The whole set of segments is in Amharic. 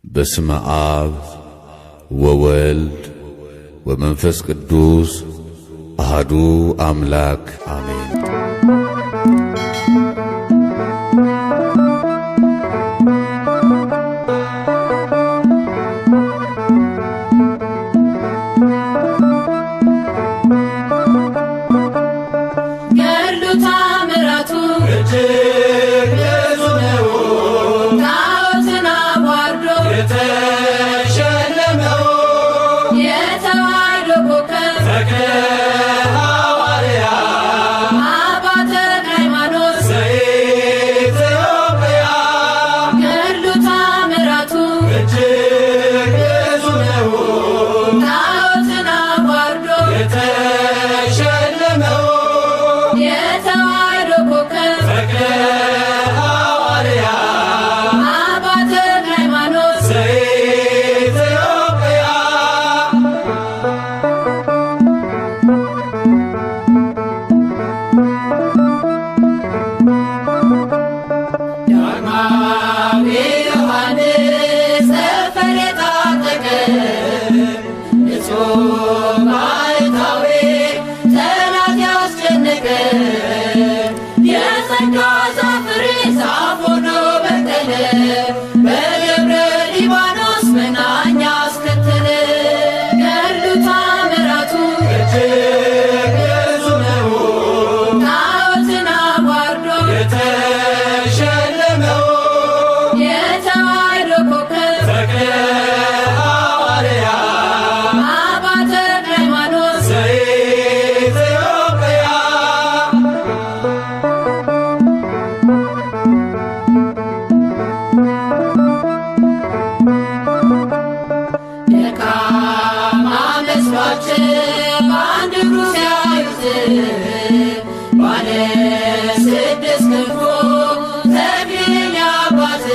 በስመ አብ ወወልድ ወመንፈስ ቅዱስ አሐዱ አምላክ አሜን። ገድሉ ታምራቱ እጅግ ብዙ ነው። ጣዖትን አዋርዶ የተሸለመው የተዋሕዶ ኮከብ ተክለ ሐዋርያ አባ ተክለ ሃይማኖት ዘኢትዮጵያ። ገድሉ ታምራቱ እጅግ ብዙ ነው። ጣዖትን አዋርዶ የተሸለመው የተዋሕዶ ኮከብ ተክለ ሐዋርያ አባ ተክለ ሃይማኖት ዘኢትዮጵያ። ዳግማዊ ዮሐንስ ጠፈር የታጠቀ ንጹሕ ባሕታዊ ጠላት ያስጨነቀ የጸጋ ዛፍ ፍሬ ዛፍ ሆኖ በቀለ በደብረ ሊባኖስ መናኛ አስከተለ። ገድሉ ታምራቱ እጅግ ብዙ ነው። ጣዖትን አዋርዶ የተሸለመው የተዋሕዶ ኮከብ ተክለ ሐዋርያ አባ ተክለ ሃይማኖት ዘኢትዮጵያ። ደካማ መስሏቸው በአንድ እግሩ ሲያዩት ባለ ስድስት ክንፉ ተክሊል አባት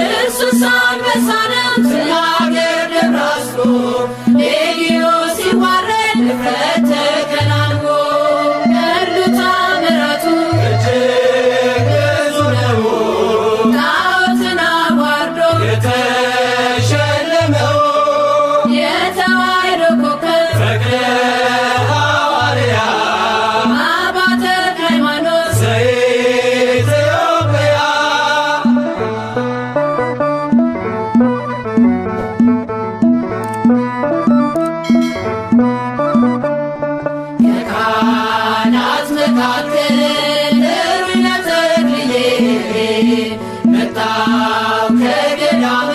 እርሱስ አንበሳ ነው ተናገር ደብረ አስቦ ሌጊዮ ሲዋረድ ድፍረት ተከናንቦ። ገድሉ ታምራቱ እጅግ ብዙ ነው። ጣዖትን አዋርዶ የተሸለመው የተዋሕዶ ኮከብ ተክለ ሐዋርያ አባ ተክለ ሃይማኖት ዘኢትዮጵያ። ከካህናት መካከል እብነ ተክልዬ መጣሁ ከገዳም